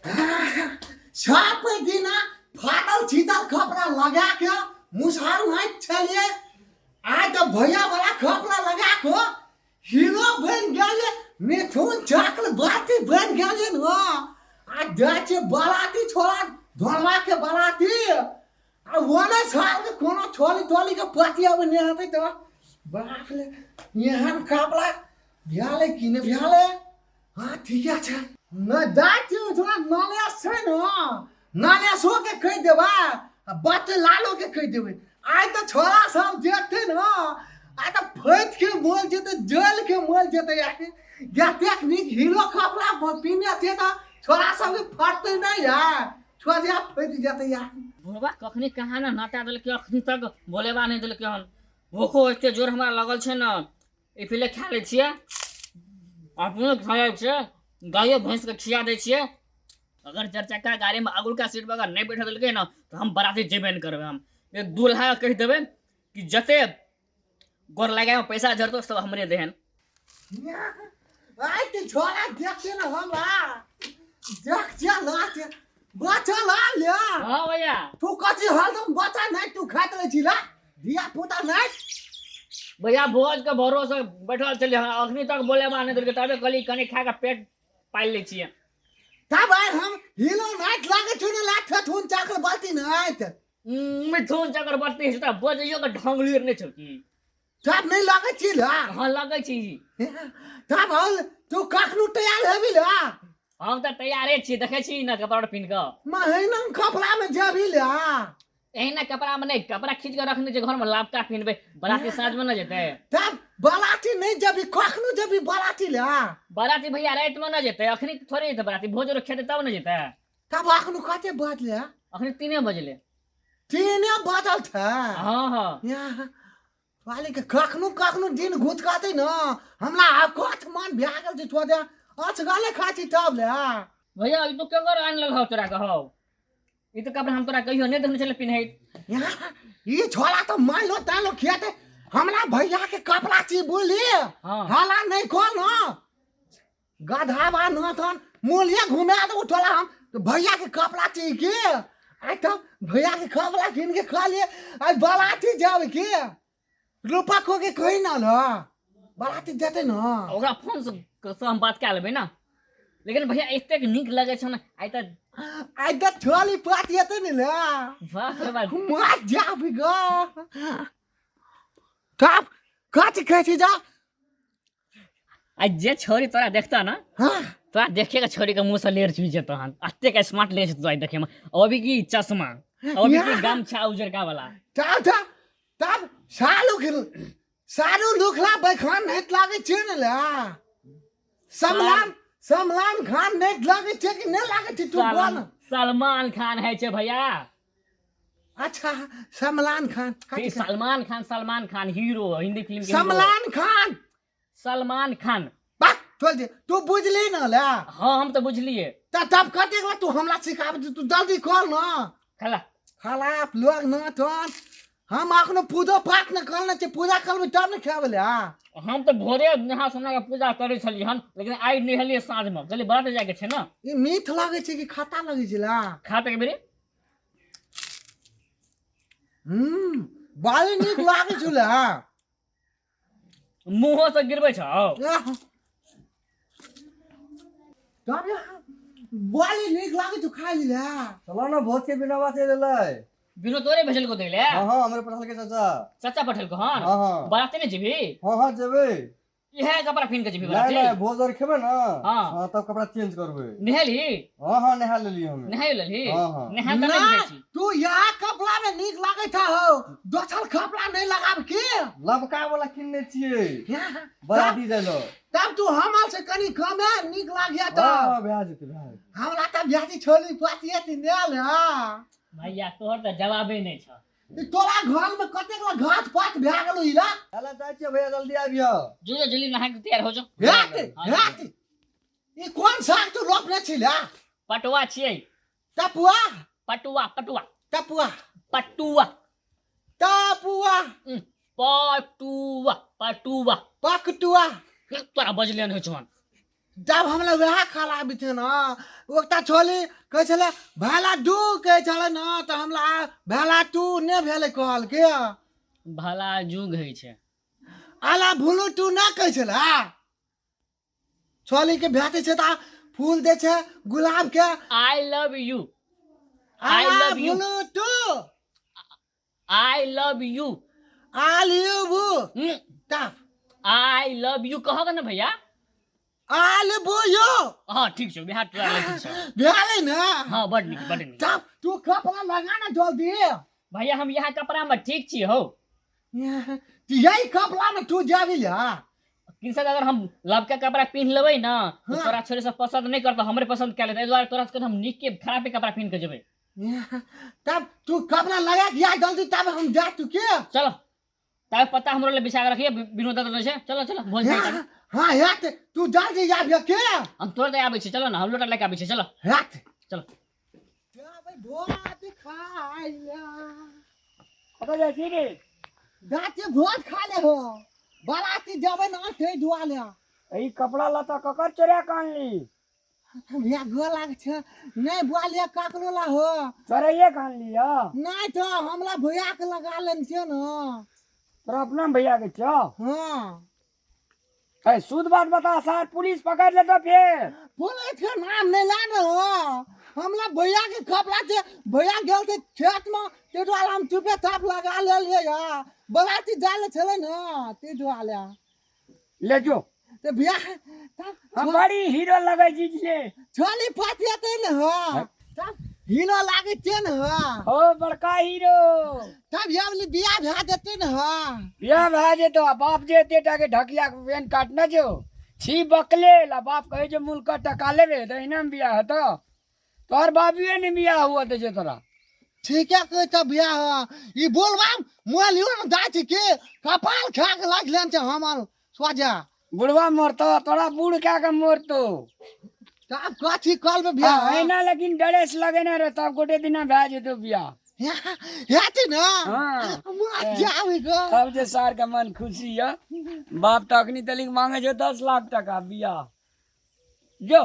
सब दिना फाटल छीटल कपड़ा लगा के मुसहर नहीं छलिए, आइ तऽ भैया वाला कपड़ा लगा के हीरो बन गेलिए, मिथुन चक्रवर्ती बन गेलिए न। आ जाइ छै बराती छोड़ा धोलवा के बराती, आ ओने साल के कोनो छोली तोली के पति अब नहि हेतै तऽ बाप रे, एहन कपड़ा भेलै कि नहि भेलै। हाँ ठीके छै न, जाइ छियै थोड़ा नलेश छै ने, नलेशो के कहि देबै आ बच्चे लालो के कहि देबै। आइ तऽ छोड़ा सब देखतै ने, आइ तऽ फैत के मोल जेतै, जल के मोल जेतै। आखिर जतेक नीक हीरो कपड़ा पिन्हने छै तऽ छोड़ा सबके फटतै नहि यार, छोड़ा फैत जेतै यार। बुढ़बा कखनी कहाँ ने नटा देलकै, अखनी तक बोलेबा नहि देलकै हन। भूखो एते जोर हमरा लगल छै ने, ई पहिले खा लै छियै, अपनो खा जाइ छियै, गायो भैंसके खिया दै छियै। अगर चारि चक्का गाड़ीमे अगुलका सीट पर अगर नहि बैठा देलकै ने तऽ हम बराती जेबे नहि करबै। हम एक दूल्हा कहि देबै कि जते गोर लगायमे पैसा जड़तौ सब हमरे देहन। आइ के छोरा देखते ना हमरा देख चल बच्चा ला ले। हाँ भैया। तू कथी हरदम बच्चा नहीं तू खाइत रहै छी ला धिया पुता नहीं। भैया भोज के भरोसे बैठल छलियै हन, अखनी तक बोले बा नहि देलकै, तबे कहली कनि खा के पेट पालि लै छियै। तब आइ हम हीरो नाइट लागै छौ ने, लाठ थुन चाकर बाल्टी नाइट। मिथुन चक्रवर्ती छै तऽ बजैयो के ढंग लुरि नहि छौ की? तब नहि लागै छी ला? हाँ लागै छी। तब हम तू कखनो तैयार हेबी ला? हम तऽ तैयारे छी, देखै छी ने कपड़ा पिन्ह कऽ। महीना कपड़ा में जेबी ला? एहिना कपड़ा में नहीं, कपड़ा खींच के रखने छै घर में, लापता पिन्हबै बराती साँझ में न जेतै। तब बराती नहीं जेबी, कखनो जेबी बराती ला? बराती भैया राति में न जेतै, अखनी थोड़े जेतै बराती, भोज और खेतै तब न जेतै। तब अखनो कते बजले? अखनी 3 बजले। 3 बजल छै? हाँ हाँ। यहाँ वाली के कखनो कखनो दिन घुचकाते न, हमरा आब कथ मन भए गेल छै, छोड़ दे अचगले खाइ छी तब ले। भैया ई तो केकर आनि लेलहौ तोरा कहौ? ई तो कपड़ा हम तोरा कहियो नहि देखने छलै पिन्हैत। यहाँ ई छोड़ा तो मान लो तालो खेते हमरा भैया के कपड़ा छी बुझली। हाँ। हाला नहीं खोल न गधा बा न तन मोलिया घुमा दे उठला हम तो भैया के कपड़ा छी के आइ तब भैया के कपड़ा किन के खा लिए आइ बराती जाब के रूपा खो के कही ना ल बराती जेतै न। ओकरा फोन से हम बात कए लेबै ना। लेकिन भैया एतेक नीक लगै छौ ने आइ तऽ। आइ तऽ ठोली पात एतै ने ल। वाह रे वाह। मार जाब ग तब कथी कहै छी जा। आ जे छोरी तोरा देखता ना, हाँ। तोरा देखे के छोरी के मुंह से लेर चुई जेतो हन, अतेक स्मार्ट ले जेतो आइ देखे में। अभी की चश्मा, अभी की गमछा उजरका वाला। तब तब तब सालू के सारू लुखला बैखान नहीं लागे छे ने ला। समलान खान नहीं लागे छे कि नहीं लागे छे तू बोल। सलमान खान है छे भैया। अच्छा सलमान खान। ई सलमान खान, सलमान खान हीरो हिंदी फिल्म के हीरो। सलमान खान। सलमान खान। बा चल दे तू बुझली ना ला। हाँ हम तो बुझलिए। त तब कतेक बार तू हमरा सिखाब, तू जल्दी कर ना। खाला। खराब लोग ना तोन हम अखनो पूजो पाठ न करने छी, पूजा करबे तब न खेबै ले। हम तो भोरे नहा सोना के पूजा करे छलियै हन, लेकिन आइ नहेलियै साँझ में, कहलियै बरात जाय के छै ना। ई मीठ लागै छै कि खट्टा लागै छै ला? खा त के बेरी। बड़ी नीक लागै छै ला। मुँहो से गिरबै छौ। तब बड़ी नीक लागै छौ खाइ ले। चलो ना भोज के बिना बात चलि एलै। बिनो तोरे भेजलको दै ले? हाँ हाँ हमरे पठलकै चाचा। चाचा पठलको हन? हाँ हाँ। बराते नहि जेबही? हाँ हाँ जेबै। इहे कपड़ा पिन्ह के जेबही नहीं बराती? नहीं भोज और खेबै ना। हाँ। हाँ तब कपड़ा चेंज करबै। नहेलही? हाँ हाँ नहा लेलियै हमे। नहा लेलही? हाँ, हाँ। नहा तऽ नहि नहीं, बुझै छी। तू यहाँ कपड़ा में नीक लागै था हो, दोसर कपड़ा नहीं लगाब की? लबका वाला किनने छियै। यहाँ, बराती जाइ लऽ। तब तू हमर से कनी कमे नीक लागिया तऽ। हाँ, हाँ, भए जेतै, भए जेतै। हमरा तऽ ब्याजी छोली पाती एती नेल, हाँ। भैया तोहर तऽ जवाबे नहि छौ। ई तोरा घर में कतेक ला घास पात भए गेलो ई ला? चल जाइ छियै भैया, जल्दी आबियौ। जो जो जल्दी नहा के तैयार हो जो। हेत, हाँ, हेत। ई कोन साग तू रोपने छी ला? पटुआ छियै। टपुआ? पटुआ, पटुआ। टपुआ। पटुआ। टपुआ। पटुआ, पटुआ। पकटुआ। तोरा बजले नहि छौ। जब हमरा वएह खाला आबै छै ने ओकटा छोली कहै छलै भेला दू कहै छलै ने तऽ हमरा भेला टू नहि भेलै कहलकै। भला जुग होइ छै। आला भूलू टू नहि कहै छलै। छोली के भेटै छै तऽ फूल दै छै गुलाब के। I love you. I आला love you. भूलू to. I love you. I love you. Tough. I love you कहब ने भैया। I love you. हाँ ठीक छै, बिहार तोरा लग ठीक छै। भेलै ने? हाँ बड नीक बड नीक। तब तू कपड़ा लगा ना जल्दी। भैया हम यहाँ कपड़ा में ठीक छी हो। यही कपड़ा में तू जाबी या। किनसे अगर हम लबका कपड़ा पहिन लेबै ना तो हाँ। तोरा छोरे सब पसंद नहीं करतो, हमरे पसंद कर लेते, एहि दुआरे तोरा सबके हम नीक के खराब के कपड़ा पहिन के जेबै। तब तू कपड़ा लगा के आ जल्दी, तब हम जा तू के। चलो तब पता हमरो ले बिछा के रखिए, विनोद दादा छै। चलो चलो भोज खाइ चलो। हाँ हेत तू जल्दी आबिय के। हम तोरा आबै छी, चलो ना हम लोटा लेके आबै छी, चलो। हेत। चलो। जाबै भोज खाइ ले। कतऽ जाइ छी रे? गाछे भोज खा ले हो। बाराती जेबै ना ताहि दुआरे। ई कपड़ा लत्ता ककर चोरा के आनली? भैया गोर लागै छै। नहि बुआलिया ककरो ला हो। चोराइए के आनली हँ? नहि तऽ हमरा भैया के लगा लेने छियै ने। तोरा अपना भैया के छौ? हाँ। ए शुद्ध बात बता सार, पुलिस पकड़ लेतो फेर। पुलिस के नाम नहि ला ने हो। हमरा भैया के कपड़ा छै, भैया गेल छै खेत में, ताहि दुआरे हम चुपे चाप लगा लेलियै हँ। बराती जाय ले छलै ने ताहि दुआरे। ले जो। तऽ भैया, तब हम बड़ी हीरो लगै छी जे। छोली फसियतै ने हो। तब हीरो लागै छै ने हो। हो बड़का हीरो। तब ये वाली बियाह भए जेतै ने हो। बियाह भए जेतौ आ बाप जे एते टा के ढकिया के पेन काटने छौ, छी बकले ला बाप कहै छै मूल के टका लेबे तऽ एहिना मे बियाह हेतौ। तोहर बाबुए ने बियाह हुअ दै छै तोरा। ठीके कहै छ बियाह हो। ई बोलबा मोबाइल यो ने जाइ छै के कपाल खा के लागि लेन छै हमर सोझा। बुढ़वा मरतो तोरा बूढ़ कए के मरतो। तब कथी कल में बियाह? हाँ, एना लेकिन ड्रेस लगेने रह तब गोटे दिना भए जेतौ बियाह। हेतै ने? हाँ। मर जाबी गो। तब जे सार के मन खुशी य। बाप तऽ अखनी तलिक मांगे छौ 10 लाख टका बियाह। जो।